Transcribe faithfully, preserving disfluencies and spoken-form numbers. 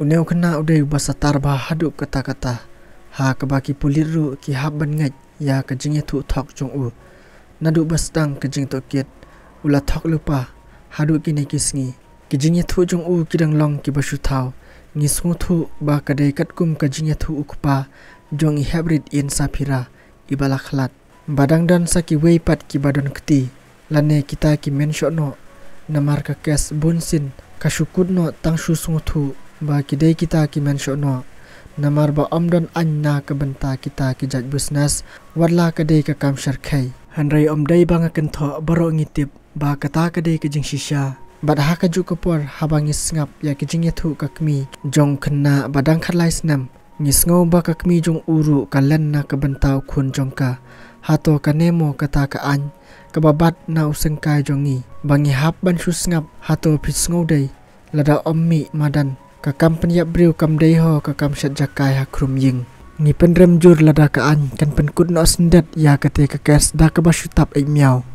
Une u khynnah u dei uba satar bha haduh katta katta, ha kaba ki pulit ruh ki hap ban ngeit ïa ka jingïathuh thok jong u. Naduh ba sdang ka jingtohkit, u la thok lypa haduh kine ki sngi. Ki jingïathuh jong u ki dang long kiba shu thaw. Ngi sngewthuh ba ka dei katkum ka jingïathuh u kpa jong i Heprit Ian Saphira, iba la khlad. Ba dang don sa kiwei pat kiba don kti, lane kita ki mynshoh noh. Namar ka kes bunsien ka shu kut noh tang shu sngewthuh ba ki dei kita ki mynshoh noh. Namar ba ym don aiñ na ka bynta kita ki jait business, wat la ka dei ka kam sharkhei. Hynrei ym dei ba nga kynthoh, baroh ngi tip ba kata ka dei ka jingshisha. Bad ha kajuh ka por, haba ngi sngap ïa ka jingïathuh ka kmie jong u khynnah ba dang khatlai snem, ngi sngew ba ka kmie jong u ruh ka len na ka bynta u khun jong ka. Hato kane mo kata ka aiñ kaba bat na u syngkai jong ngi, ba ngi hap ban shu sngap? Hato phi sngew dei lada ym mih madan, ka kam pynïap briew kam dei ho ka kam shet jakai ha khrum ïing? Ngi pynrem jur lada ka aiñ kan pynkut noh syndet ïa kata ka kes da kaba shu tap ïeit miaw.